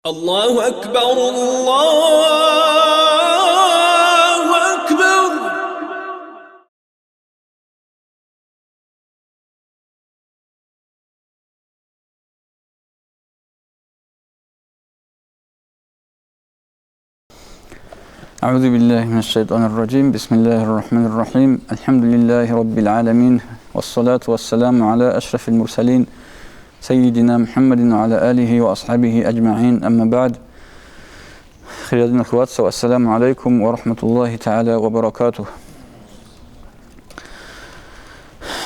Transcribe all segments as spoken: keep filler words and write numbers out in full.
الله أكبر، الله أكبر. أعوذ بالله من الشيطان الرجيم. بسم الله الرحمن الرحيم. الحمد لله رب العالمين. والصلاة والسلام على أشرف المرسلين سيدنا محمد وعلى آله وأصحابه أجمعين. أما بعد. Хириял диналъул вацал, ассаламу гӀалайкум ва рахӀматуллагьи тагӀала ва баракатугь.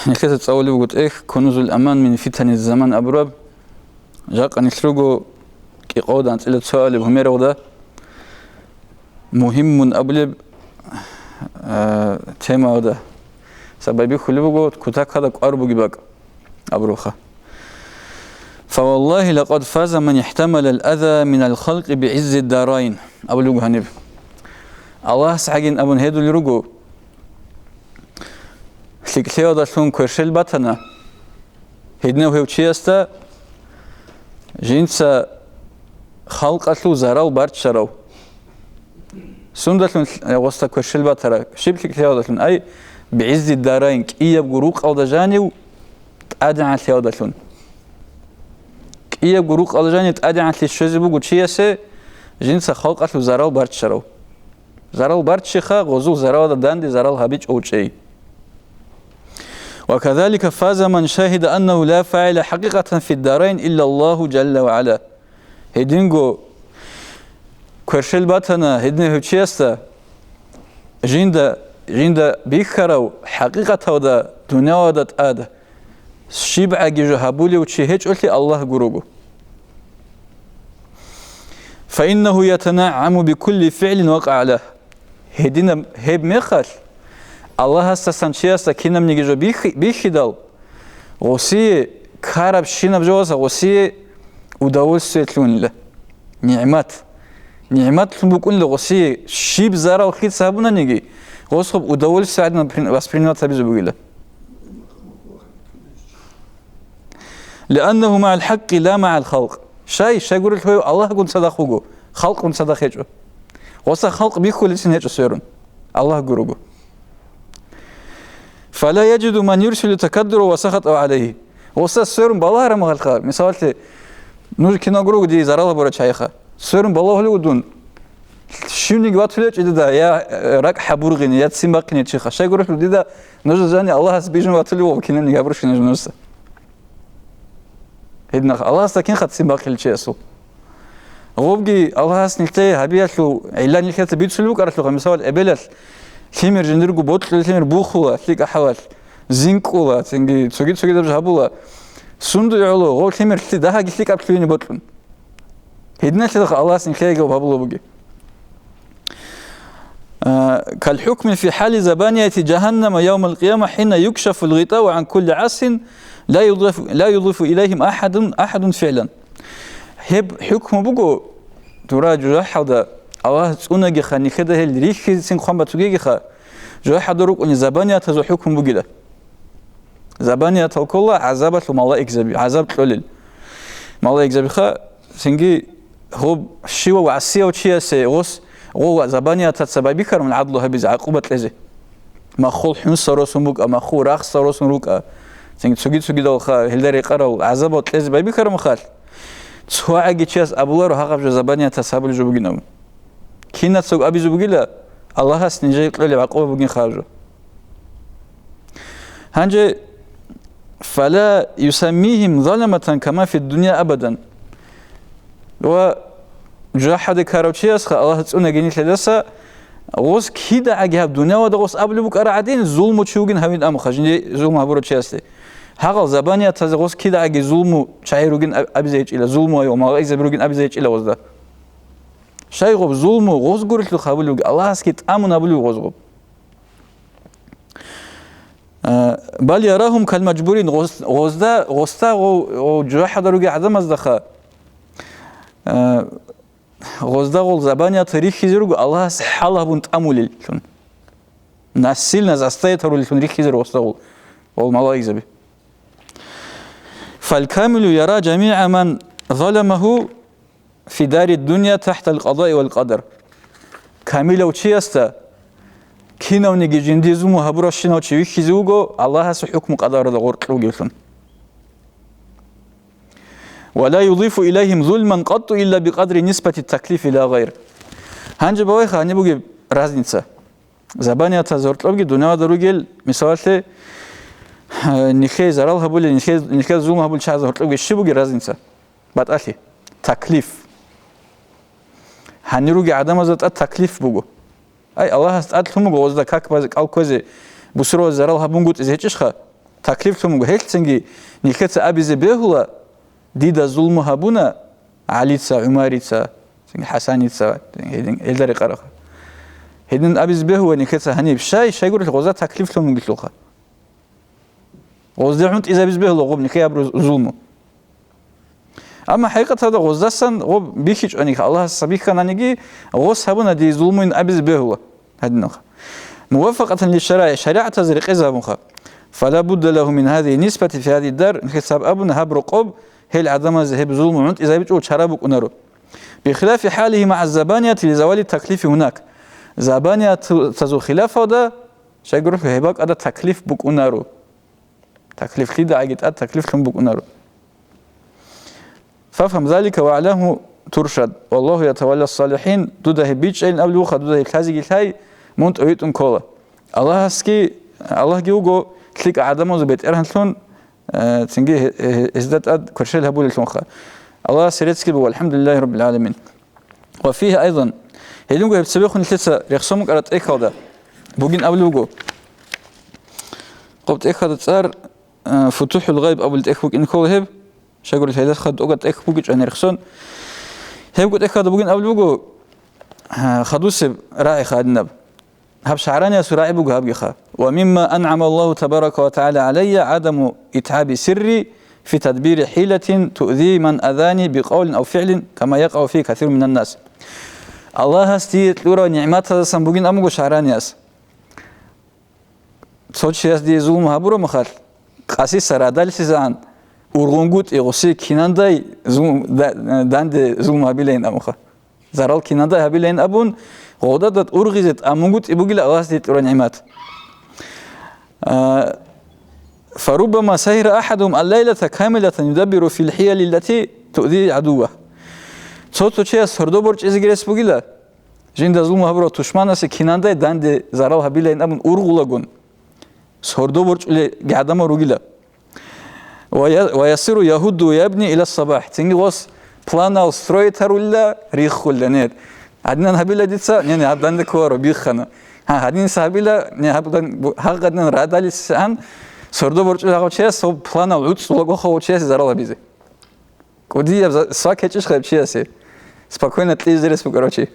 Нилъеца цӀалулеб буго тӀехь Кунузул Аман мин фитани заман абураб. Жакъа нилъ руго кӀикъоялда анцӀила цоалеб гьумералда, мугьиммун абулеб, а, темаялда. Сабабихьулеб буго кутакалда кӀвар бугеб бакӀ абурабха. «Фаваллагьи, лакъад фаза ман ихтамалал аза минал халкъи бигӀиззи дарайн», абулеб гьаниб. Аллагьас гӀагин абун гьедулел руго, лъикӀлъиялдалъун кверщел батана гьединав гьев чиясда жинца халкъалъул зарал барччарав. Сундалъун гъосда кверщел батара, щиб лъикӀлъиялдалъун, ай, бигӀиззи дарайн, кӀиябго рукъалда жанив тӀадегӀанлъиялдалъун. КӀиябго рукъалда жанив тӀадегӀанлъи щвезе буго чиясе жинца халкъалъул зарал барччарав. Зарал барччеха, гъозул заралда данде зарал гьабичӀо чӀей. «Ва казалика фаза ман шагьида аннагьу ла фагӀила хӀакъикъатан фид дарайн илля Аллагьу жалла ва гӀала». Гьединго кверщел батана гьединав гьев чиясда, жинда, жинда бихьарав хӀакъикъаталда дуниялалда тӀад щибгӀаги жо гьабулев чи гьечӀолъи Аллагь гурого. «Фаиннагьу ятанагӀаму бикулли фигӀлин вакъа гӀалагь». Гьединаб гьеб мехалъ, Аллагьасдасан чиясда кинабниги жо бихьи-, бихьидал, гъосие ккарабщинаб жоялдаса гъосие удовольствиялъунила, нигӀмат. НигӀматлъун букӀунила гъосие, щиб зарал хица гьабунаниги, гъос гьеб удовольствие гӀадин восприн-, воспринимать гьабизе бугила. «Лианнагьу магӀал хӀакъи ла магӀал халкъ». Щай, щайгурелъул гьев Аллагьгун цадахъ вуго, халкъгун цадахъ гьечӀо. Гъосда халкъ бихьулецин гьечӀо сверун, Аллагь гурого. «Фала яжиду ман юрсилу такаддура ва сахатӀа гӀалайгьи». Гъосда сверун балагьараб мехалъха, мисалалъе, нуж киналго руго дие зарал гьабурал чагӀиха. Сверун балагьулев дун, щивниги ватулев чӀидада, я, э, ракӀ хӀабургъине, я ццин бахъине чиха. Щайгурелъул дида нуж жани Аллагьас бижун ватулев вуго кинабниги гьабурщинаб нужеца. Гьединах Аллагьасда кинха ццин бахъилев чиясул? Гъобги Аллагьас нилъее гьабиялъул гӀилла нилъеца бицулеб букӀаралъухъа, мисалал, эбелалъ лъимер жиндирго бокьулел лъимер бухула, лъикӀа хӀалалъ, зинкӀула, цинги цоги-цогидаб жо гьабула. Сунда гӀоло гъов лъимер лъи-, дагьаги лъикӀаб лъугьине бокьун. Гьединалъидал Аллагьас нилъеего гьабулеб бугеб. А, кал хӀукми фи хӀали забанияти жагьаннама явмал къияма хӀина юкшафул гъитӀау гӀан кулли гӀасин ла юдифу, ла юдифу илайгьим ахӀадун, ахӀадун фигӀлан. Гьеб хӀукму буго, дура жужахӀалда Аллагь цӀунагиха, нилъеда гьел рихьизецин хъван бацугегиха, жужахӀалда рукӀуни забаниятазул хӀукму бугила. Забаниятал ккола гӀазабалъул малаикзаби, гӀазаб кьолел. Малаикзабиха, цинги гъоб щивав гӀасияв чиясе гъос, гъов забаниятаца байбихьарун гӀадлу гьабизе, гӀакъуба кьезе. Маххул хӀунса росун букӀа, маххул рахса росун рукӀа. Цинги цоги-цогидалха гьелда рекъарал гӀазабал кьезе байбихьараб мехалъ, цо гӀаги чияс абуларо гьагъаб жо забаниятас гьабулеб жо бугин абун. Кинацаго абизе бугила, Аллагьас нижее кьолеб гӀакъуба бугин хабжо. Гьанже, «Фала юсаммигьим заламатан кама фид дунья абадан». Ва жужахӀалде ккарав чиясха Аллагь цӀунаги нилъедаса, гъос кидагӀаги гьаб дуниялада гъос абулеб букӀара гӀадин, зулмучи вугин гьавин амха, жинде зулму гьабурав чиясде. Гьагъал забаниятазе гъос кидагӀаги зулму чагӀи ругин аб-, абизе гьечӀила, зулму ва малаикзаби ругин абизе гьечӀила гъозда. Щай гъоб зулму гъозгурелъул гьабулев, Аллагьасги тӀамун гьабулев гъозгъоб. А, бал ярагьум кал мажбурин, гъоз-, гъозда, гъоста гъов, гъов жужахӀалда ругел гӀадамаздаха, а, гъозда гъол забаният рихьизе руго Аллагьас хӀал гьабун тӀамулеллъун. Насильно заставить гьарулеллъун рихьизе руго гъозда гъол, гъол малаикзаби. Фал камилу яра жамигӀа ман заламагьу фи дари дунья тахтал къадаи вал къадар. Камилав чиясда кинавниги жиндие зулму гьабуравщинав чи вихьизе вуго Аллагьасул хӀукму къадаралда гъоркье вугевлъун. Ва ла юдифу илайгьим зулман къатту илла бикъадри нисбати таклиф ила гъайр. Гьанже бавайха гьаниб бугеб разница. Забаниятаз гьоркьобги дунялалда ругел, мисалалъе, нилъее зарал гьабулел, нилъее, нилъее зулму гьабулел чагӀаз гьоркьобги щиб бугеб разница? БатӀалъи. Таклиф. Гьанир ругел гӀадамазда тӀад таклиф буго. Ай, Аллагьас тӀад лъун буго гъозда как базе, кӀал кквезе, бусурбабазе зарал гьабунгутӀизе гьечӀищха? Таклиф лъун буго. Гьелъцинги нилъеца абизе бегьула, дида зулму гьабуна ГӀалица, ГӀумарица, цинги ХӀасаница, гьедин, гьелда рекъарабха. Гьедин абизе бегьула нилъеца гьаниб. Щай, щайгурелъул гъозда таклиф лъун бугелъулха. Гъозде гӀунтӀизабизе бегьула гъоб нилъее гьабураб зулму. Амма хӀакъикъаталда гъоздасан гъоб бихьичӀониги, Аллагьас бихьананиги, гъос гьабуна дие зулмуйин абизе бегьула гьадинабха. Муваффакъатан лишшараи, шаригӀатазе рекъезе гьабунха. Фала будда лагьу мин гьазигьи нисбати фи гьазигьи дар, нилъеца гьаб абуна, гьаб рокъоб гьел гӀадамазе гьеб зулму гӀунтӀизабичӀого чара букӀунаро. Бихилафи хӀалигьи магӀа забаният ли завали таклифи гьунак. Забаниятазул хилафалда, щайгурелъул гьеб бакӀалда таклиф букӀунаро. ТаклифлъидагӀаги тӀад таклифлъун букӀунаро. Фафгьам залика вагӀлагьу туршад, валлагьу ятавалла салихӀин, дуда гьеб бичӀчӀайин абулеб буха, дуда гьеб лъазеги лъай, мун тӀовитӀун ккола. Аллагьасги, Аллагьги вуго лъикӀа гӀадамазул бетӀергьанлъун, э, цинги гье-, гье-, гьезда тӀад кверщел гьабулелъунха. Аллагьасе реццги буго, алхӀамдулиллагьи раббил гӀаламин. Ва фигьи айзан, гьединго гьеб цебехун нилъеца рехсон букӀараб тӀехьалда бугин абулеб буго. Гъоб тӀехьалда цӀар, э, ФутухӀул Гъайб абулеб тӀехь букӀин ккола гьеб, щайгурелъул гьелдаса тӀокӀаб тӀехь бугичӀони рехсон. Гьебго тӀехьалда бугин абулеб буго, э, хадусеб рагӀиха гьадинаб. Гьаб ШагӀраниясул рагӀи буго гьабгиха. Ва мимма ан'ама Аллагьу табарака ва тагӀала гӀалайя гӀадаму итгӀаби сирри фи тадбири хӀилатин туъзи ман азани бикъавлин ав фигӀлин, кама якъагӀу фигьи касирун минан нас. Аллагьас дие кьурал нигӀматаздасан бугин абун буго ШагӀранияс. Цо чияс дие зулму гьабураб мехалъ, къасиса радалисезегӀан ургъунгутӀи гъуси кинандай зулм-, да-, данде зулму гьабилейин абунха. Зарал кинада гьабилейин абун, гъодада ургъизе тӀамунгутӀи бугила Аллагьас дие кьураб нигӀмат. А, фаруббама сагьира ахӀадугьум аллайлата камилатан юдаббиру фил хӀияли ллати туъзи гӀадуввагь. Цо-цо чияс сордо борчӀизеги рес бугила, жинда зулму гьабурав тушманасе кинандай данде зарал гьабилейин абун ургъулагун, сордо борчӀулел гӀадамал ругила. Ва я-, ва ясиру ягьудду ябни ила сабахӀ. Цинги гъос планал строить гьарулила, риххулила, нет. Гьадинан гьабила дица, не, не, гьаб данде кколаро, биххана. Гьа, гьадинса гьабила, не, гьаб дан-, бу-, гьагъадинан радалисеан, сордо борчӀулев гьав чияс гьав планал гӀуцӀулаго гьав чиясе зарал гьабизе. КӀудияб за-, свак гьечӀищ гьеб чиясе? Спокойно кьизе рес букӀарав чи.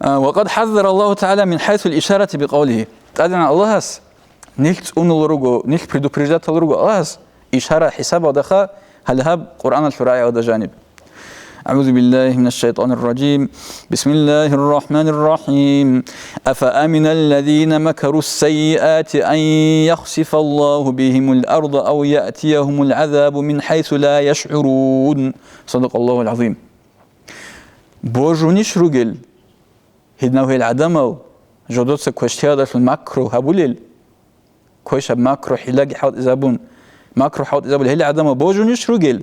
А, ва къад хӀаззара Аллагьу тагӀала мин хӀайсул ишарати бикъавлигьи. ТӀадегӀан Аллагьас нилъ цӀунула руго, нилъ предупреждатал руго Аллагьас ишара хӀисабалдаха, гьале гьаб Къуръаналъул рагӀиялда жаниб. أعوذ بالله من الشيطان الرجيم. بسم الله الرحمن الرحيم. أفأمن الذين مكروا السيئات أن يخسف الله بهم الأرض أو يأتيهم العذاب من حيث لا يشعرون. صدق الله العظيم. Божунищ ругел, гьединав гьел гӀадамал жодоца квешлъиялдалъун макру гьабулел, квешаб макру хӀилаги хӀалтӀизабун, макру хӀалтӀизабулел гьел гӀадамал божунищ ругел,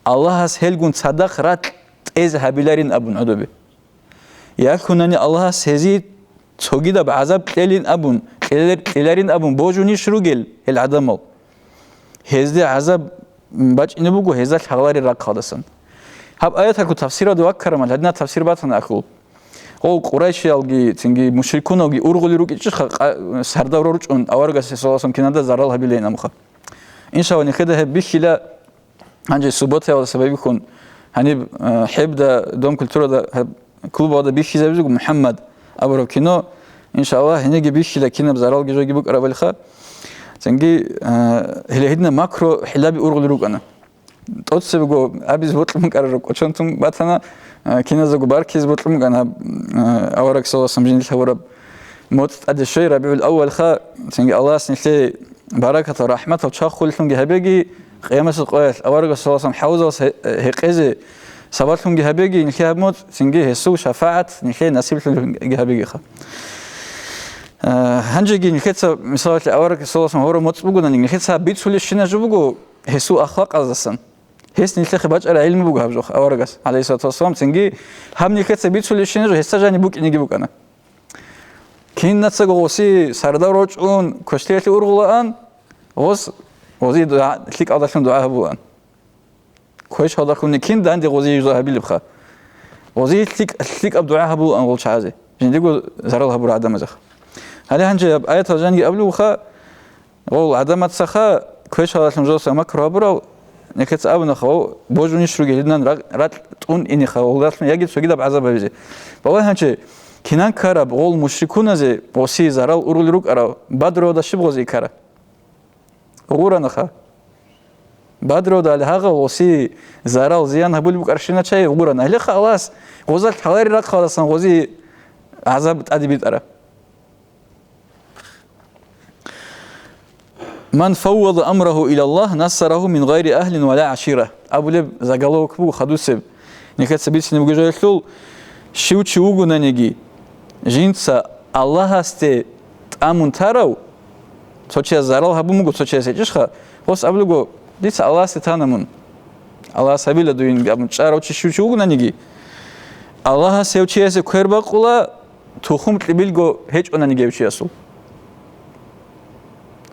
Аллагьас гьелгун цадахъ ракь тӀезе гьабиларин абун гӀодобе. Ялъунани Аллагьас гьезие цогидаб гӀазаб кьелин абун, кьелер-, кьеларин абун божунищ ругел гьел гӀадамал? Гьезде гӀазаб бачӀине буго гьезда лъагъаларел рахъалдасан. Гьаб аяталъул тафсиралде ваккараб мехалъ, гьадинаб тафсир батана ахӀул. Гъов къурайшиялги, цинги мушрикуналги ургъулел рукӀичӀищха къа-, сардавра ручӀун аварагас саллаллагьу гӀалайгьи ва саллам киналда зарал гьабилейин абунха. Иншаллагь, нилъеда гьеб бихьила, гьанже субботаялдаса байбихьун, гьаниб, э, ХӀебда, Дом культурада, гьеб клубалда бихьизабизего МухӀаммад абураб кино. Иншаллагь, гьенибги бихьила, кинаб заралги жоги букӀарабалиха. Цинги, э, гьеле гьединаб макру хӀилаби ургъулел рукӀана. ТӀоцебего абизе бокьун букӀараб кӀочон тун батана, э, киназего баркизе бокьун букӀана, э, авараг саллаллагьу гӀалайгьи ва саллам жиндилъ гьавураб моцӀ тӀаде щвей РабигӀул-аввалха, цинги Аллагьас нилъее баракатал, рахӀматал чвахулелъунги гьабеги, Къиямасул къоялъ аварагас саллаллаху алейхи ва саллям хӀавзалас гье-, гьекъезе сабаблъунги гьабеги, нилъее гьаб моцӀ, цинги гьесул шафагӀат нилъее насиблъунги гьабегиха. Э, гьанжеги нилъеца, мисалалъе, авараг саллаллаху алейхи ва саллям гьоркьоб моцӀ бугони, нилъеца гьаб бицулеб щинаб жо буго гьесул ахлакъаздасан. Гьес нилъехъе бачӀараб гӀилму буго гьаб жо аварагас, гӀалайхиссалату вассалам, цинги гьаб нилъеца бицулеб щинаб жо гьесда жаниб букӀинеги букӀана. Кинацаго гъосие сардав рачӀун, квешлъиялъе ургъулаан, гъос, гъозие дугӀа лъикӀалдалъун дугӀа гьабулаан. Квешалдалъун кин данде гъозие жо гьабилебха? Гъозие лъикӀ-, лъикӀаб дугӀа гьабулаан гъол чагӀазе, жиндего зарал гьабурал гӀадамазеха. Гьале гьанже гьаб аятал жанги абулебха, гъол гӀадамацаха квешалдалъун жоса макру гьабурал, нилъеца абунаха, гъо, божунищ ругел гьединан ракь-, ракь тӀун инеха, гъолдалъун яги цогидаб гӀазаб гьабизе. Балагье гьанже, кинан ккараб гъол мушрикуназе гъосие зарал урулел рукӀарал, Бадруялда щиб гъозие ккара? Гъуранаха. Бадруялда гьагъав гъосие зарал-зиян гьабулеб букӀарщина чай гъурана. Гьелеха Аллагьас гъозал лъалари рахъалдасан гъозие гӀазаб тӀаде битӀара. «Ман фаввада амрагьу илаллагь, нассарагьу мин гъайри агьлин ва ла гӀашира», абулеб заголовок буго хадусеб. Нилъеца бицине бугеб жоялъул, щив чи вугонаниги, жинца Аллагьасде тӀамун тарав, цо чияс зарал гьабун буго, цо чияс гьечӀищха, гъос абулего, дица Аллагьасде тана мун. Аллагьас гьабила дуе абун чӀарав чи щив чи вугонаниги, Аллагьас гьев чиясе квер бакъула, тухум кьибилго гьечӀонаниги гьев чиясул.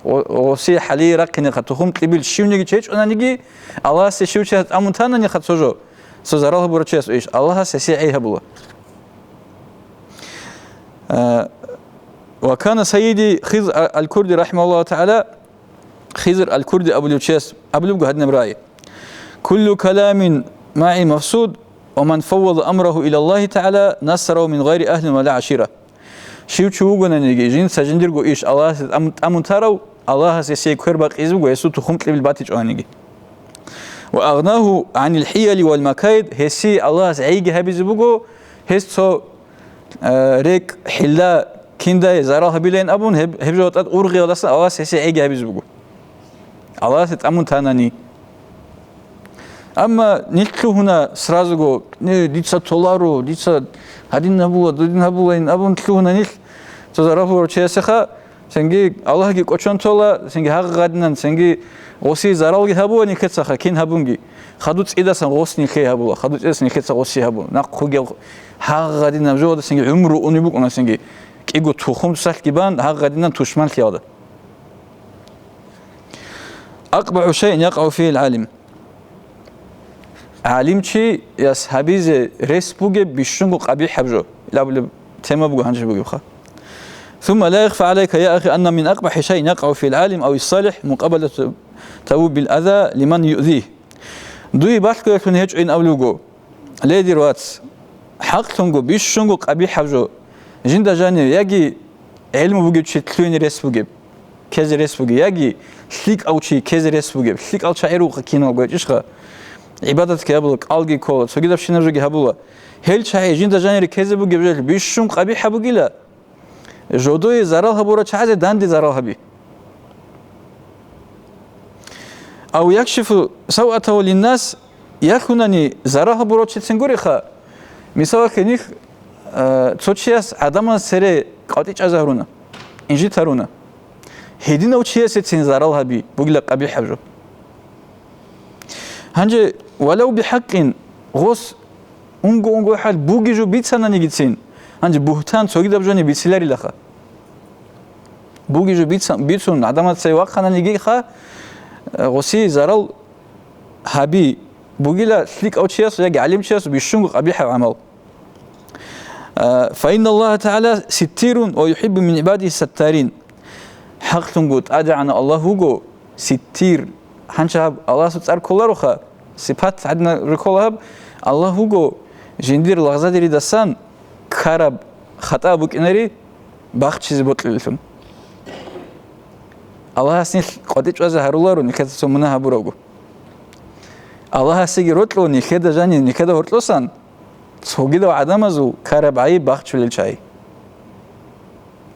Гъо-, гъосие хӀалие рахъинеха, тухум кьибил щивниги чечӀонаниги, Аллагьасе щив чияс тӀамун тананиха цо жо, цо зарал гьабурав чияс иш, Аллагьас гьесие гӀей гьабула. Э, ва кана сайиди Хизр а-, аль-Курди, рахимахуллагьу тагӀала, Хизр аль-Курди абулев чияс абулебго гьадинаб рагӀи: «Куллу каламин магӀи мафсуд, ва ман фаввада амрагьу илаллагьи тагӀала, нассарагьу мин гъайри агьлин ва ла гӀашира». Щив чи вугонаниги, жинца жиндирго иш Аллагьасе тӀам-, тӀамун тарав, Аллагьас гьесие квер бакъизе буго, гьесул тухум кьибил батичӀониги. «Ва агънагьу гӀанил хӀияли вал макаид», гьесие Аллагьас гӀейги гьабизе буго, гьес цо, э, рекӀ, хӀилла, киндай зарал гьабилейин абун, гьеб, гьеб жо тӀад ургъиялдасан Аллагьас гьесие гӀейги гьабизе буго. Аллагьасе тӀамун танани. Амма нилъ лъугьуна сразуго, не, дица толаро, дица гьадин гьабула, дудин гьабулайин абун лъугьуна нилъ, цо зарал гьабурав чиясеха, цинги Аллагьги кӀочон тола, цинги гьагъ гъадинан, цинги гъосие заралги гьабула нилъецаха, кин гьабунги. Хаду цӀидасан гъос нилъее гьабула, хаду цӀидасан нилъеца гъосие гьабула. Нахъ хугел гьагъ гъадинаб жо гьадасинги гӀумру уни букӀуна цинги. КӀиго тухум сахлъги бан, гьагъ гъадинан тушманлъиялда. «АкъбахӀу шайин якъагӀу фигьил гӀалим». ГӀалимчияс гьабизе рес бугеб бищунго къабихӀаб жо, илабулеб тема буго гьанже бугебха. «Сумма ла яхфа гӀалайка, я ахи, анна мин акъбахӀи шайин якъагӀу фигьил гӀалим ав ис-салихӀ мукъабалату тавбил аза лиман юъзигь». Дуе балъгоялъун гьечӀо ин абулебго, ле, дир вац, хӀакълъунго бищунго къабихӀаб жо, жинда жанив яги гӀелму бугев чи лъугьине рес бугеб, ккезе рес бугеб, яги лъикӀав чи ккезе рес бугеб, лъикӀал чагӀи рукъа киналго гьечӀищха, гӀибадатги гьабула, кӀалги ккола, цогидабщинаб жоги гьабула. Гьел чагӀи жинда жанире ккезе бугеб жо бищун къабихӀаб бугила, жодое зарал гьабурал чагӀазе данде зарал гьаби. Ав якшифу савъатагьу линнас, ялъунани зарал гьабурав чицин гуриха, мисалалъе, нилъ, э, цо чияс гӀадамаз цере къватӀичӀазе гьаруна, инжит гьаруна. Гьединав чиясецин зарал гьаби бугила къабихӀаб жо. Гьанже, валав бихӀакъин, гъос унго-унго хӀал буги жо бицананигицин, гьанже бугьтан цогидаб жони бициларилаха. Буги жо бица-, бицун гӀадамаца вахъананигиха, э, гъоси зарал гьаби бугила лъикӀав чияс яги гӀалимчияс бищунго къабихӀаб гӀамал. Э, «Фаинна Аллагьа тагӀала ситтирун ва юхӀиббу мин гӀибадихи саттарин». ХӀакълъунго ТӀадегӀанав Аллагь вуго ситтир. Гьанча гьаб Аллагьасул цӀар кколароха, сипат гьадинаб ккола гьаб, Аллагь вуго жиндир лагъзадеридасан ккараб хатӀа букӀинари бахчизе бокьилелъун. Аллагьас нилъ къватӀичӀвазе гьаруларо, нилъеца цо мунагь гьабуравго. Аллагьасеги рокьо нилъеда жанив, нилъеда гьоркьосан цогидав гӀадамазул ккараб гӀайиб бахчулел чагӀи.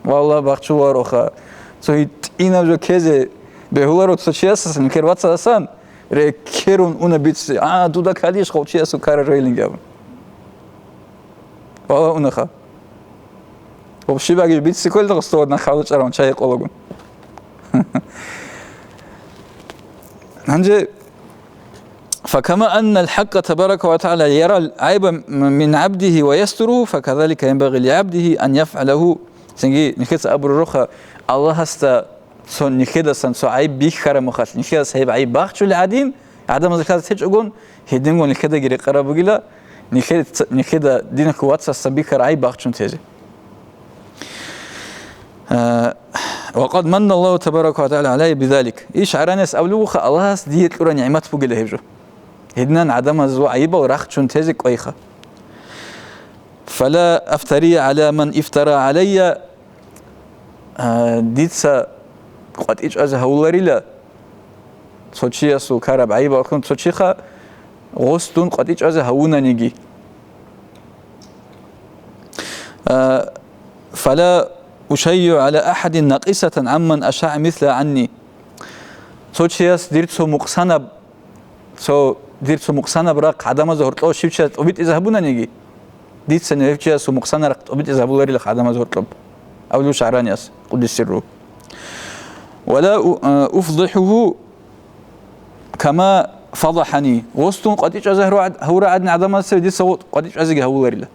Валлагь, бахчулароха. Цо гьитӀинаб жо ккезе бегьуларо цо чиясасан, нилъер вацаласан, Рекерун уна бици, а, дуда калищ гъов чиясул ккараб ройилинги абун. Вала унаха. Вообще баги бици кколда гъостовад нахъа гьавучӀаран чай къологун. Гьанже, فكما أن الحق تبارك وتعالى يرى العيب من عبده ويستره، فكذلك ينبغي لعبده أن يفعله. Цинги нихеца абуру роха Аллагьасда цо нихедасан цо гӀайиб бихьараб мехалъ, нихедаса гьеб гӀайиб бахчулеб гӀадин, гӀадамазда лъазе течӀогон, гьединго нихедаги рекъараб бугила, нихе-, нихеда динахъ вацасда бихьараб гӀайиб бахчун тезе. А, وقد من الله تبارك وتعالى علي بذلك. Иш гьаранияс абулеб буха, Аллагьас дие кьураб нигӀмат бугила гьеб жо. Гьединан гӀадамазул гӀайибал рахчун тезе кӀвайха. فلا أفتري على من افترى علي. А, дица къватӀи чӀвазе гьавуларила, цо чиясул ккараб гӀайибаллъун цо чиха гъос дун къватӀи чӀвазе гьавунаниги. А, فلا أشيع على أحد ناقصة عمن أشاع مثلها عني. Цо чияс дир цо мукъсанаб, цо, дир цо мукъсанаб рахъ гӀадамазда гьоркьов щив чияс тӀубитӀизе гьабунаниги, дица гьев чиясул мукъсанаб рахъ тӀубитӀизе гьабуларила гӀадамазда гьоркьоб, абулев иш гьаранияс, къуддиса сирругьу. ولا أ-، أفضحه كما فضحني. Гъос дун къватӀи чӀвазе гьавураб гӀадин гӀадамазда цеве дица гъо-, къватӀи чӀвазеги гьавуларила.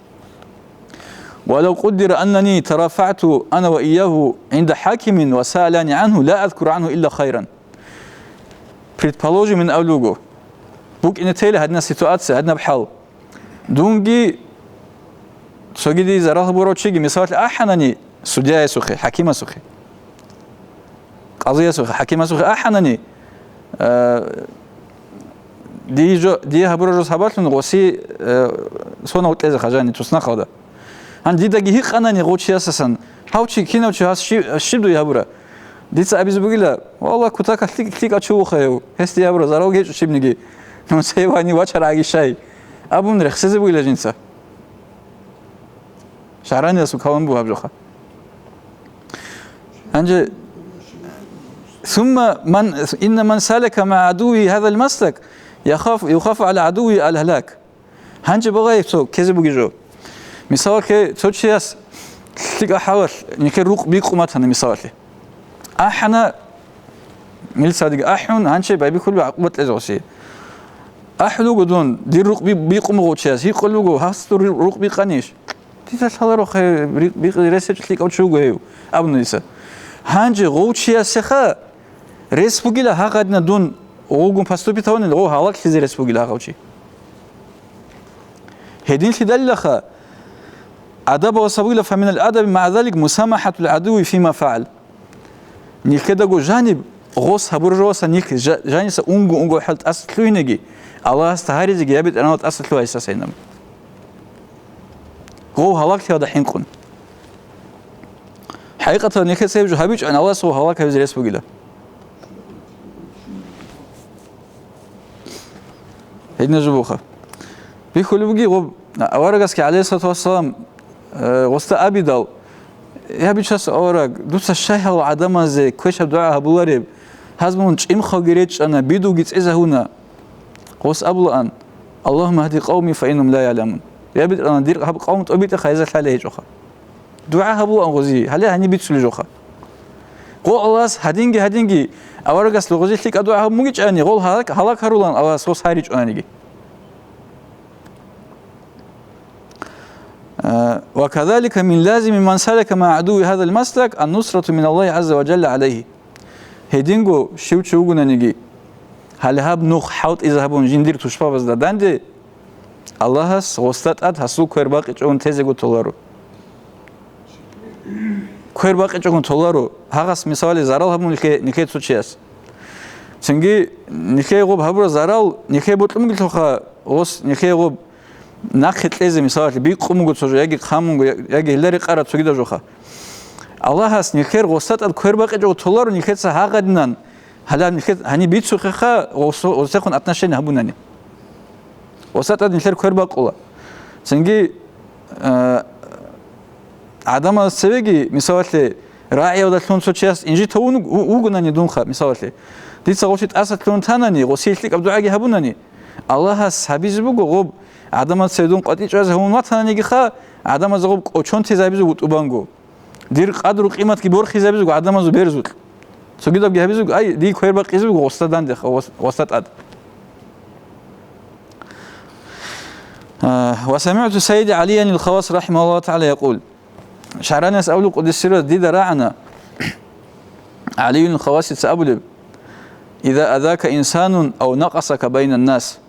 ولو قدر أنني ترافعت أنا وإياه عند حاكم وسألني عنه، لا أذكر عنه إلا خيرا. Предположим, мун абулеб буго, букӀине тейила гьадинаб ситуация, гьадинаб хӀал. Дунги цоги дие зарал гьабурав чиги, мисалалъе, ахӀанани судьяясухъе, хӀакимасухъе, къазиясухъе, хӀакимасухъе ахӀанани, э, дие жо-, дие гьабураб жо сабаблъун гъоси, э, сонав кьезе хъажани туснахъалда. Гьанже дидаги гьикъанани гъов чиясасан, гьав чи кинав чи, гьас щиб, щиб дуе гьабура? Дица абизе бугила, валлагь, кутакалъ лъикӀ-, лъикӀав чи вуха гьев, гьесде гьабура зарал гьечӀо щибниги. Нуца гьев гьанив вачарагӀаги щай? Абун рехсезе бугила жинца. ШагӀраниясул калам буго гьаб жоха. Гьанже, ثم من، إن من سلك مع عدوه هذا المسلك يخاف، يخاف على عدوه الهلاك. Гьанже багъай цо ккезе бугеб жо. Мисалалъе, цо чияс лъикӀа хӀалалъ нихъе рукъ бикъун батана, мисалалъе. АхӀана, милицадаги ахӀун, гьанже байбихьулеб гӀакъуба кьезе гъосие. АхӀулего дун, дир рукъ би-, бикъун буго чияс, гьикъулего, гьас дур рукъ бикъанищ? Дида лъаларо хай, рикъ бикъи рес гьечӀо, лъикӀав чи вуго гьев, абуна дица. Гьанже гъов чиясеха рес бугила гьагъадина дун гъовгун поступить гьавунел, гъов гьалаглъизе рес бугила гьагъав чи. Гьединлъидалилаха адабалъулъ бугила, فمن الأدب مع ذلك مسامحة العدو فيما فعل. Нилъедаго жаниб гъос гьабураб жоялдаса нилъ жа-, жаниса унго-унго хӀал тӀаса лъугьинеги, Аллагьасда гьаризеги, я БетӀергьанал, тӀаса лъугьа гьесдаса гьаниб. Гъов гьалаглъиялда хӀинкъун. ХӀакъикъаталда нилъеца гьеб жо гьабичӀони, Аллагьас гъов гьалаг гьавизе рес бугила. Гьединаб жо буха. Бихьулеб буги гъоб аварагасги, гӀалайгьиссалату вассалам, э, гъосда абидал: «Я, бичасул авараг, дуца щай гьал гӀадамазе квешаб дугӀа гьабулареб? Гьаз мун чӀимхалги речӀчӀана, бидулги цӀезагьуна». Гъос абулаан: «اللهم اهد قومي فإنهم لا يعلمون». Я БетӀергьан, дир гьаб къавм тӀобитӀеха, гьезда лъалеб гьечӀоха. ДугӀа гьабулаан гъози, гьале гьаниб бицулеб жоха. Гъо Аллагьас гьадинги-гьадинги аварагасда гъози лъикӀаб дугӀа гьабун бугичӀани, гъол гьалак, гьалак гьарулаан Аллагьас гъос гьаричӀонаниги. Э, وكذلك من لازم من سلك مع عدو هذا المسلك النصرة من الله عز وجل عليه. Гьединго щив чи вугонаниги, гьале гьаб нух хӀалтӀизе гьабун жиндир тушбабазда данде, Аллагьас гъосда тӀад гьасул квер бакъичӀогун тезего толаро. Квер бакъичӀогун толаро, гьагъас, мисалалъе, зарал гьабун нилъе, нилъе цо чияс. Цинги нилъее гъоб гьабураб зарал нилъее бокьун бугелъулха, гъос нилъее гъоб нахъе кьезе, мисалалъе, бикъун буго цо жо, яги хъамунго, я-, яги гьелда рекъараб цогидаб жоха. Аллагьас нилъер гъосда тӀад квер бакъичӀого толаро нилъеца гьагъадинан, гьале нилъе гьаниб бицухъеха, гъосо-, гъосехун отношение гьабунани. Гъосда тӀад нилъер квер бакъула. Цинги, э, гӀадамаз цевеги, мисалалъе, рагӀиялдалъун цо чияс инжит гьавун ву-, вугонани дунха, мисалалъе, Дица гъов чи тӀасалъугьун танани, гъосие лъикӀаб дугӀаги гьабунани, Аллагьас гьабизе буго гъоб, гӀадамаз цебе дун къватӀир чӀвазе гьавун ватананигиха, гӀадамаз гьаб кӀочон тезе гьабизе буго тӀубанго. Дир къадру-къиматги борхизабизе буго гӀадамазул берзукь. Цогидабги гьабизе буго, ай, дие квер бакъизе буго гъосда дандеха, гъос-, гъосда тӀад. А, ва самигӀту сайиди ГӀалиян ал-Хавас рахимагьуллагьу тагӀала якъул. ШагӀраниялъ абулеб къуддиса сирругьу, дида рагӀана ГӀалиюн Хавасица абулеб: «Иза азака инсанун ав накъасака байнан нас».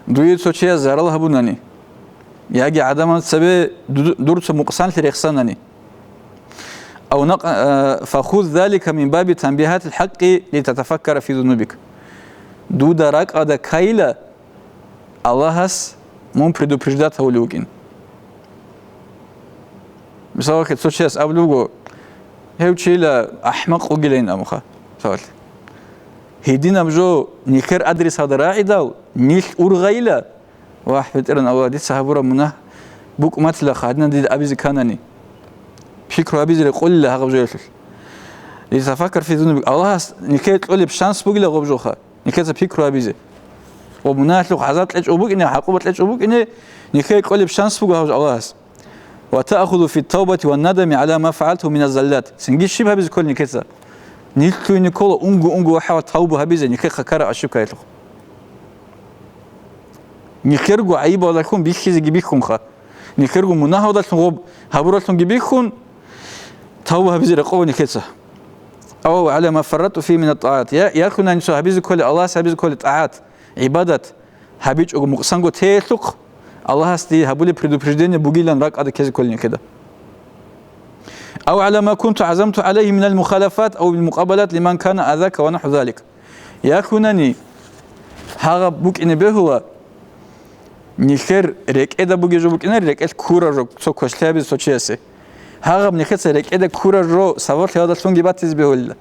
Дуе цо чияс зарал гьабунани, яги гӀадамаз цебе ду-, дур цо мукъсанлъи рехсанани, ав накъ-, а, фахуз залика мин баби танбихатил хӀакъи литатафаккара фи зунубик. Дуда ракӀалда ккайила, Аллагьас мун предупреждать гьавулев вукӀин. Мисалалъе, цо чияс абулеб буго, гьев чийила ахӀмакъ вугилан абунха, мисалалъе. Гьединаб жо нилъер адресалда рагӀидал, нилъ ургъайила, вагь, БетӀергьан Аллагь, дица гьабураб мунагь букӀматилаха, гьадинан дида абизе кканани. Пикру гьабизе рекъолила гьагъаб жоялъулъ. Литафаккар фи зунубик, Аллагьас нилъее кьолеб шанс бугила гъоб жоха. Нилъеца пикру гьабизе. Ва мунагьалъухъ гӀазаб кьечӀого букӀине, гӀакъуба кьечӀого букӀине, нилъее кьолеб шанс буго гьав Аллагьас. Ва таахузу фи тавбати ва надами гӀала ма фагӀалту мина заллат. Цинги щиб гьабизе кколин нилъеца? Нилъ лъугьине ккола унго-унго вахӀават тавбу гьабизе нилъехъа ккараб ошибкаялъухъ. Нилъерго гӀайибалдалъун бихьизеги бихьунха. Нилъерго мунагьалдалъун гъоб гьабуралъунги бихьун, тавбу гьабизе рекъоба нилъеца. Ав гӀала ма фаррату фи мина тӀагӀат. Я, ялъунани цо гьабизе кколеб, Аллагьас гьабизе кколеб тӀагӀат, гӀибадат гьабичӀого мукъсанго теялъухъ, Аллагьас дие гьабулеб предупреждение бугилан ракӀалда ккезе кколин нилъеда. Ав гӀала ма кунту гӀазамту гӀалайгьи минал мухалафат ав мукъабалат лиман кана азака ва нахӀу залик. Ялъунани гьагъаб букӀине бегьула, нилъер рекӀеда бугеб жо букӀинаре, рекӀелъ ккураб жо цо квешлъи гьабизе цо чиясе. Гьагъаб нилъеца рекӀеда ккураб жо сабаблъиялдалъунги батизе бегьулила.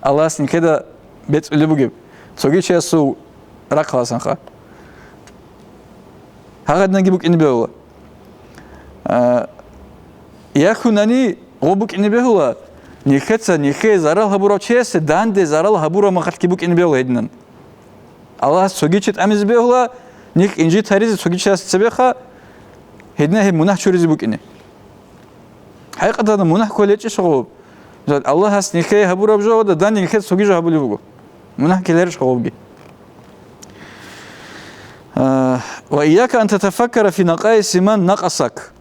Аллагьас нилъеда бецӀулеб бугеб, цоги чиясул рахъаласанха. Гьагъадинанги букӀине бегьула. А, ялъунани гъо букӀине бегьула, нилъеца нилъее зарал гьабурав чиясе данде зарал гьабураб махалъги букӀине бегьула гьединан. Аллагьас цоги чи тӀамизе бегьула, нилъ инжит гьаризе цоги чияс цебеха, гьединан гьеб мунагь чуризе букӀине. ХӀакъикъаталда мунагь кколечӀищ гъоб? Аллагьас нилъее гьабураб жо ва данде нилъеца цоги жо гьабулеб буго. Мунагь ккеларищ гъобги? А, ва ияка ан татафаккара фи накъаиси ман накъасак.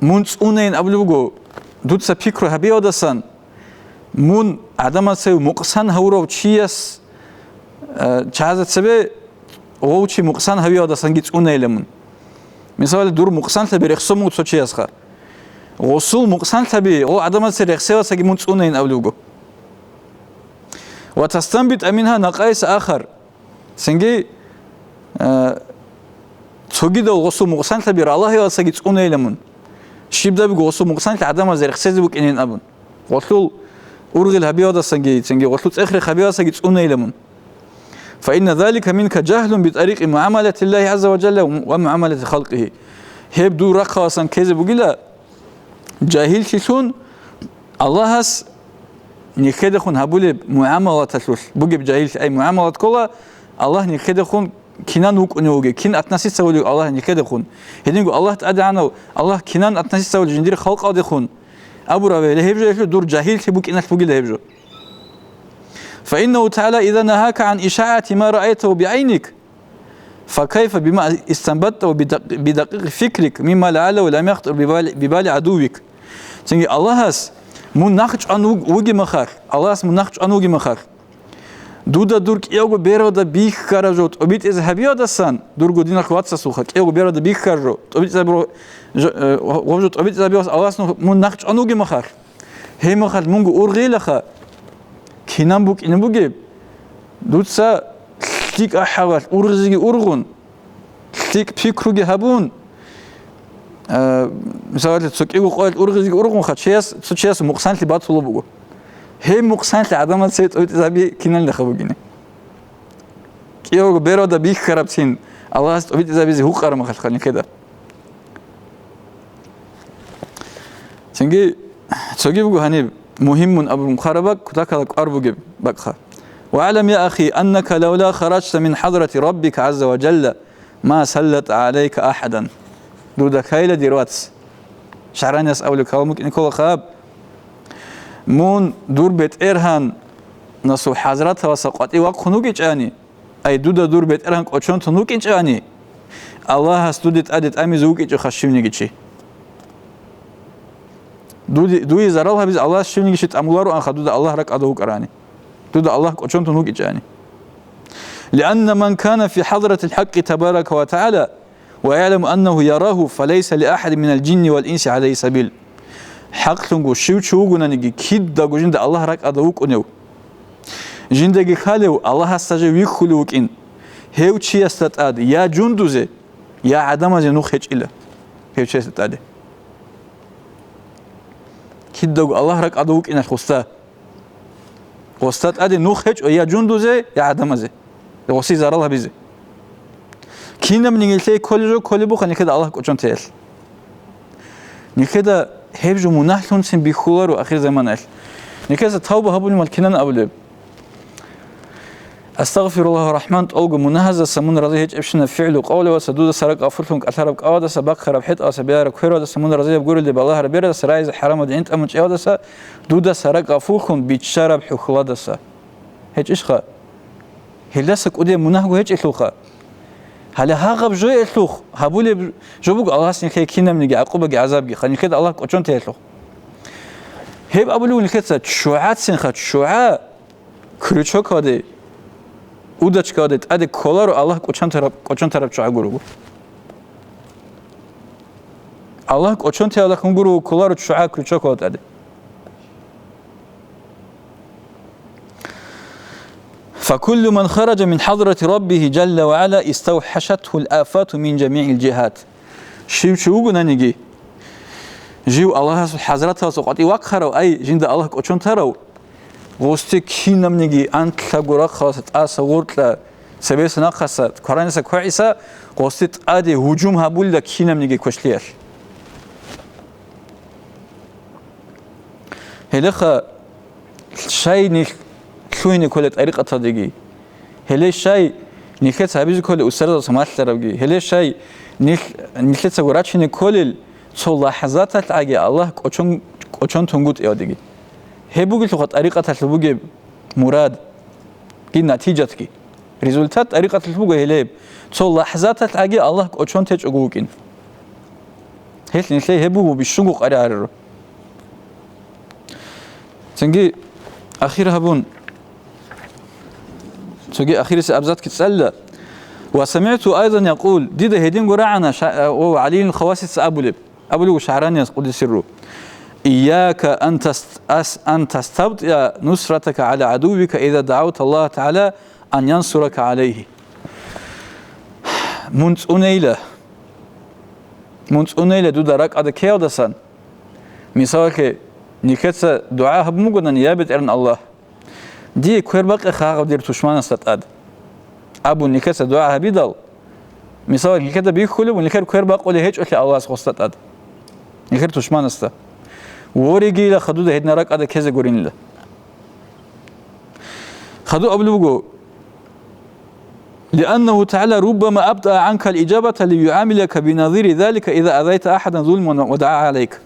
Мун цӀунейин абулеб буго, дуца пикру гьабиялдасан, мун гӀадамаца мукъсан гьавурав чияс, э, чагӀазда цебе гъов чи мукъсан гьавиялдасанги цӀунейила мун. Мисалалъе, дур мукъсанлъаби рехсон буго цо чиясха. Гъосул мукъсанлъаби гъов гӀадамаца рехсевасаги мун цӀунейин абулеб буго. Ва тастанбитӀа мингьа накъаис ахар. Цинги, э, цогидал гъосул мукъсанлъаби ралагьиялдасаги цӀунейила мун. Щиб буго гъосул мукъсанлъи гӀадамаз рехсезе букӀинин абун. Гъолъул ургъел гьабиялдасаги, цинги гъолъул цӀех-рех гьабиялдасаги цӀунейила мун. Фаинна залика минка жагьлун битӀарикъи муамалатиллагьи гӀазза ва жалла ва муамалати халкъигьи. Гьеб дур рахъаласан ккезе бугила, жагьиллъилъун Аллагьас нилъедехун гьабулеб мугӀамалаталъулъ бугеб жагьиллъи, ай мугӀамалат ккола, Аллагь нилъедехун кинан вукӀунев вугев, кин относиться вулев Аллагь нилъедехун. Гьединго Аллагь ТӀадегӀанав, Аллагь кинан относиться вулев жиндир халкъалдехун абураб гьеле гьеб жо, гьелъул дур жагьиллъи букӀиналъ бугила гьеб жо. Фаиннагьу тагӀала иза нагьака гӀан ишагӀати ма раайтагьу бигӀайник, факайфа бима истанбаттагьу бидакъ-, бидакъикъи фикрик мимма лагӀаллагьу лам яхтур бибали, бибали гӀадуввик. Цинги Аллагьас мун нахъ чӀван вуг-, вугеб мехалъ, Аллагьас мун нахъ чӀван вугеб мехалъ, дуда дур кӀиявго бералда бихьараб жо тӀобитӀизе гьабиялдасан, дурго диналъ вацасулха кӀиявго бералда бихьараб жо тӀобитӀизабураб жо, э, гъоб жо тӀобитӀизабиялдаса Аллагьас мун нахъ чӀван вугеб мехалъ, гьеб мехалъ мунго ургъилаха, кинан букӀине бугеб, дуца лъикӀ ахӀалалъ ургъизеги ургъун, лъикӀ пикруги гьабун, а, мисалалъе, цо кӀиго къоялъ ургъизеги ургъунха, чияс, цо чияс мукъсанлъи батулеб буго. Гьеб мукъсанлъи гӀадамаца тӀобитӀизаби киналиха бугине. КӀиявго бералда бихьарабцин Аллагьас тӀобитӀизабизе гьукъараб мехалъха нилъеда. Цинги Цоги буго гьаниб мугьиммун абун хъараб бакӀ, кутакала кӀвар бугеб бакӀха. «ВагӀлам, я ахи, аннака лавла хараджта мин хӀадрати Раббика гӀазза ва жалла, ма саллата гӀалайка ахӀадан». Дуда ккайила, дир вац. ШагӀранияс абулеб калам букӀине ккола хаб. Мун дур БетӀергьанасул хӀазраталаса къватӀив вахъун вукӀичӀани, ай, дуда дур БетӀергьан кӀочон тун вукӀинчӀани, Аллагьас дуде тӀаде тӀамизе вукӀичӀоха щивниги чи. Дуде, дуе зарал гьабизе Аллагьас щивниги чи тӀамулароанха, дуда Аллагь ракӀалда вукӀарани, дуда Аллагь кӀочон тун вукӀичӀани. «Лианна ман кана фи хӀадратил хӀакъи табарака ва тагӀала, ва яъламу аннагьу ярагьу, фалайса ли ахӀадин минал жинни вал инси гӀалайгьи сабил». ХӀакълъунго, щив чи вугонаниги, кидаго жинда Аллагь ракӀалда вукӀунев, жиндаги лъалев, Аллагьасда жив вихьулев вукӀин, гьев чиясда тӀад я жундузе, я гӀадамазе нух гьечӀила гьев чиясда тӀаде. Кидаго Аллагь ракӀалда вукӀиналъ гъосда. Гъосда тӀаде нух гьечӀо я жундузе, я гӀадамазе, гъосие зарал гьабизе. Кинабниги лъей кколел жо кколеб буха нилъеда Аллагь кӀочон теялъ. Нилъеда гьеб жо мунагьлъунцин бихьуларо ахирзаманаялъ. Нилъеца тавба гьабулин вал кинан абулеб? Астагъфируллагь, рахӀман тӀолго мунагьаздаса мун рази гьечӀебщинаб фигӀлу-къавлуялдаса, дудаса ракӀ гъафуллъун кӀалъараб кӀавадаса, бахъараб хӀетӀалдаса, бегьараб квералдаса мун разияб гурелде балагьараб бералдаса, рагӀизе хӀарамалде гӀинтӀамун чӀегӀалдаса, дудаса ракӀ гъафуллъун биччараб хӀухьладаса. ГьечӀищха? Гьелдаса кӀудияб мунагьго гьечӀелъулха. Гьале гьагъаб жоялъухъ гьабулеб жо буго Аллагьас нилъее кинабниги гӀакъубаги гӀазабги, ха, нилъеда Аллагь кӀочон теялъухъ. Гьеб абулев нилъеца ччугӀацинха, ччугӀа крючокалде, удочкалде тӀаде кколаро Аллагь кӀочон тараб, кӀочон тараб ччугӀа гурого. Аллагь кӀочон теялдахун гурого кколаро ччугӀа крючокалда тӀаде. «Факуллу ман хараджа мин хӀадратираббигьи жалла ва гӀала иставхӀашатгьул афату мин жамигӀил жигьат». Щив чи вугонаниги, жив Аллагьасул хӀазраталъа къватӀив вахъарав, ай, жинда Аллагь кӀочон тарав, гъосде кинабниги анкьго рахъалъа, тӀаса, гъоркьа, цебеса нахъаса, квараниса квегӀиса гъосде тӀаде гьужум гьабулила кинабниги квешлъиялъ. Гьелеха щай нилъ лъугьине кколел тӀарикъаталдеги, гьеле щай нилъеца гьабизе кколел устарзабаз малъарабги, гьеле щай нилъ, нилъецаго рачине кколел цо лахӀзаталъ гӀаги Аллагь кӀочон, кӀочон тунгутӀиялдеги. Гьеб бугелъулха тӀарикъаталъул бугеб мурад. Гьеб натижатги. Результат тӀарикъаталъ буго гьелеб. Цо лахӀзаталъ гӀаги Аллагь кӀочон течӀого вукӀин. Гьелъ нилъее гьеб буго бищунго къваригӀараро. Цинги ахир гьабун, цоги ахирисеб абзацги цӀалила. «Ва самигӀту айзан якъул», дида гьединго рагӀана ша-, о, ГӀалил Хавасица абулеб. Абулев ШагӀранияс къуддиса сирругьу: «Ийяка ан таст-, ас-, ан тастабтӀиа нусратака гӀала гӀадуввика иза дагӀавта Аллагь ТагӀала ан янсурака гӀалайгьи». Мун цӀунейила, мун цӀунейила дуда ракӀалда ккеялдасан, мисалалъе, нилъеца дугӀа гьабун бугони: «Я БетӀергьан Аллагь, дие квер бакъе хагъаб дир тушманасда тӀад», абун нилъеца дугӀа гьабидал, мисалалъ, нилъеда бихьулеб, нилъер квер бакъулеб гьечӀолъи Аллагьас гъосда тӀад, нилъер тушманасда. Воригийила хадуда гьедина ракӀалда ккезе гуринила. Хаду абулеб буго: «Лианнагьу ТагӀала руббама абтӀа гӀанкал иджабата лиюгӀамилака биназири залика иза азайта ахӀадан зулман ва дагӀа гӀалайк».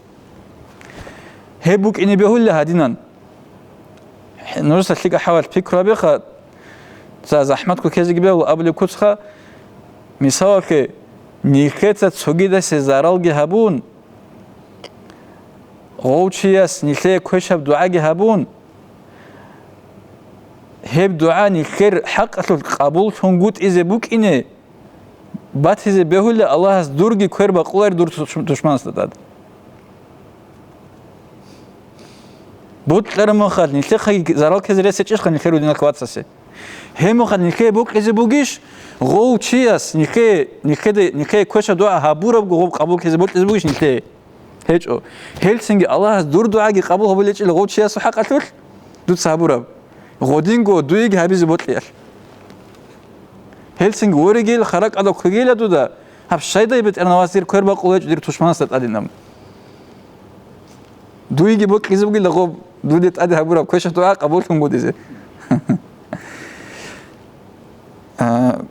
Гьеб букӀине бегьулила гьадинан. Нужеца лъикӀа хӀалалъ пикру гьабеха, за захӀматго ккезеги бегьула абулеб куцха, мисалалъе, нилъеца цогидасе заралги гьабун, гъов чияс нилъее квешаб дугӀаги гьабун, гьеб дугӀа нилъер хӀакъалъулъ къабуллъунгутӀизе букӀине, батизе бегьула Аллагьас дурги квер бакъулари дур туш-, тушманасда тӀад. Бокьараб мехалъ, нилъехъаги зарал ккезе рес гьечӀищха нилъер рудинал вацасе? Гьеб мехалъ нилъее бокьизе бугищ, гъов чияс нилъее, нилъеде, нилъее квешаб дугӀа гьабурабго гъоб къабул ккезе бокьизе бугищ нилъее? ГьечӀо. Гьелцинги Аллагьас дур дугӀаги къабул гьабулечӀила гъов чиясул хӀакъалъулъ дуца гьабураб, гъодинго дуеги гьабизе бокьиялъ. Гьелцинги воригел, хара кӀадал кквегела дуда, гьаб щайдай БетӀергьан Аллагьас дир квер бакъулеб гьечӀо дир тушманасда тӀадинаб. Дуеги бокьизе бугила гъоб, дуде тӀаде гьабураб квешаб дугӀа къабуллъун гьудизе. А,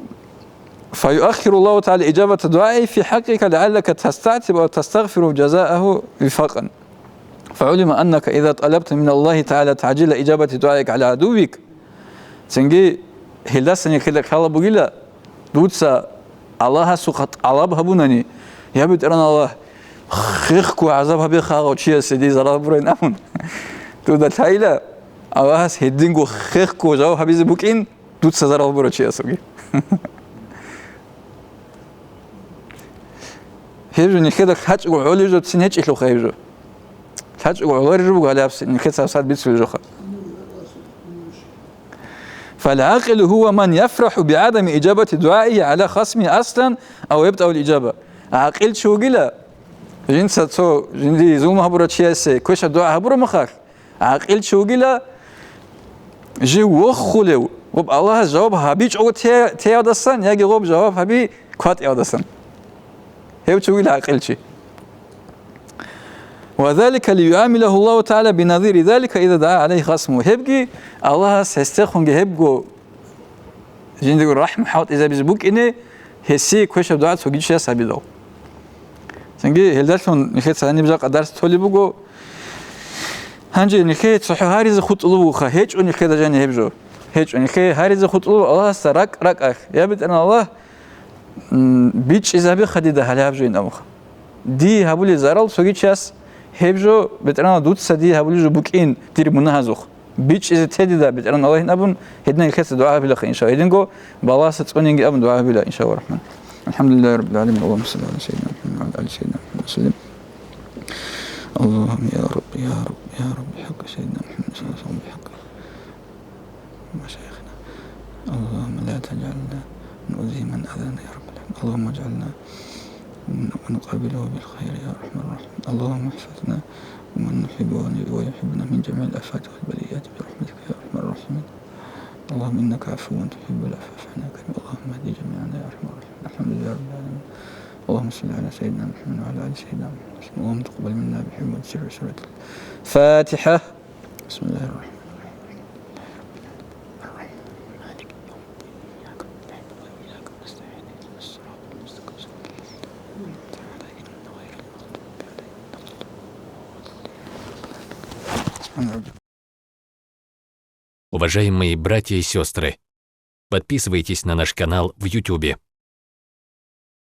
فيؤخر الله تعالى إجابة دعائه في حقك لعلك تستعتب أو تستغفر جزاءه وفاقا. فعلم أنك إذا طلبت من الله تعالى تعجيل إجابة دعائك على عدوك. Цинги гьелдаса нилъеда ккола бугила, дуца Аллагьасухъа тӀалаб гьабунани: «Я БетӀергьан Аллагь, хехго гӀазаб гьабе хагъав чиясе дие зарал бурайин», – абун. Дуда лъайила, Аллагьас гьединго хехго жаваб гьабизе букӀин, дуца зарал бура чиясулги. Гьеб жо нилъеда лъачӀого гӀолеб жо цин гьечӀелъулха гьеб жо. ЛъачӀого гӀолареб жо буго гьале гьаб нилъеца гьабсагӀат бицулеб жоха. فالعاقل هو من يفرح بعدم إجابة دعائه على خصمه أصلا أو يبطأ الإجابة. ГӀакъил чи вугила, жинца цо жиндие зулму гьабурав чиясе квешаб дугӀа гьабураб мехалъ, гӀакъил чи вугила, жив вохулев, гъоб Аллагьас жаваб гьабичӀого те-, теялдасан яги гъоб жаваб гьаби кватӀиялдасан. Гьев чи вугила гӀакъил чи. وذلك ليعامله الله تعالى بنظير ذلك إذا دعا عليه خصمه. Гьебги Аллагьас гьесдехунги гьебго жиндего рахӀму хӀалтӀизабизе букӀине, гьесие квешаб дугӀа цоги чияс гьабидал. Цинги гьелдалъун нилъеца гьаниб жакъа дарс толеб буго. Гьанже нилъее цохӀо гьаризе хутӀулеб бугоха, гьечӀо нилъеда жаниб гьеб жо. ГьечӀо нилъее гьаризе хутӀулеб Аллагьасда ракӀ-ракӀалъ: «Я БетӀергьан Аллагь, м, бичӀчӀизабиха дида гьале гьаб жойин абунха. Дие гьабулеб зарал цоги чияс гьеб жо, БетӀергьан Аллагь, дуца дие гьабулеб жо букӀин дир мунагьазухъ. БичӀчӀизе те дида, БетӀергьан Аллагьин», – абун, гьединан нилъеца дугӀа гьабилаха, иншаллагь. Гьединго балагьасда цӀунинги абун дугӀа гьабила, иншаллагь рахман. الحمد لله رب العالمين. اللهم صل على سيدنا محمد وعلى آل سيدنا محمد وسلم. اللهم يا رب، يا رب، يا رب، بحق سيدنا محمد صلى الله عليه وسلم، بحق مشايخنا. اللهم لا تجعلنا نؤذي من أذانا يا رب العالمين. اللهم اجعلنا ونقابله بالخير يا أرحم الراحمين. اللهم احفظنا ومن نحب ويحبنا من جميع الآفات والبليات برحمتك يا أرحم الراحمين. اللهم إنك عفو تحب العفو فاعف عنا. اللهم اهد جميعنا يا أرحم الراحمين. الحمد لله رب العالمين. اللهم صل على سيدنا محمد وعلى آل سيدنا محمد. اللهم تقبل منا بحرمة سر سورة الفاتحة. بسم الله الرحمن الرحيم. الرحمن مالك يوم الدين. إياك نعبد وإياك نستعين. اهدنا الصراط المستقيم. صراط الذين غير المغضوب عليهم ولا الضالين. Уважаемые братья и сестры, подписывайтесь на наш канал в Ютубе.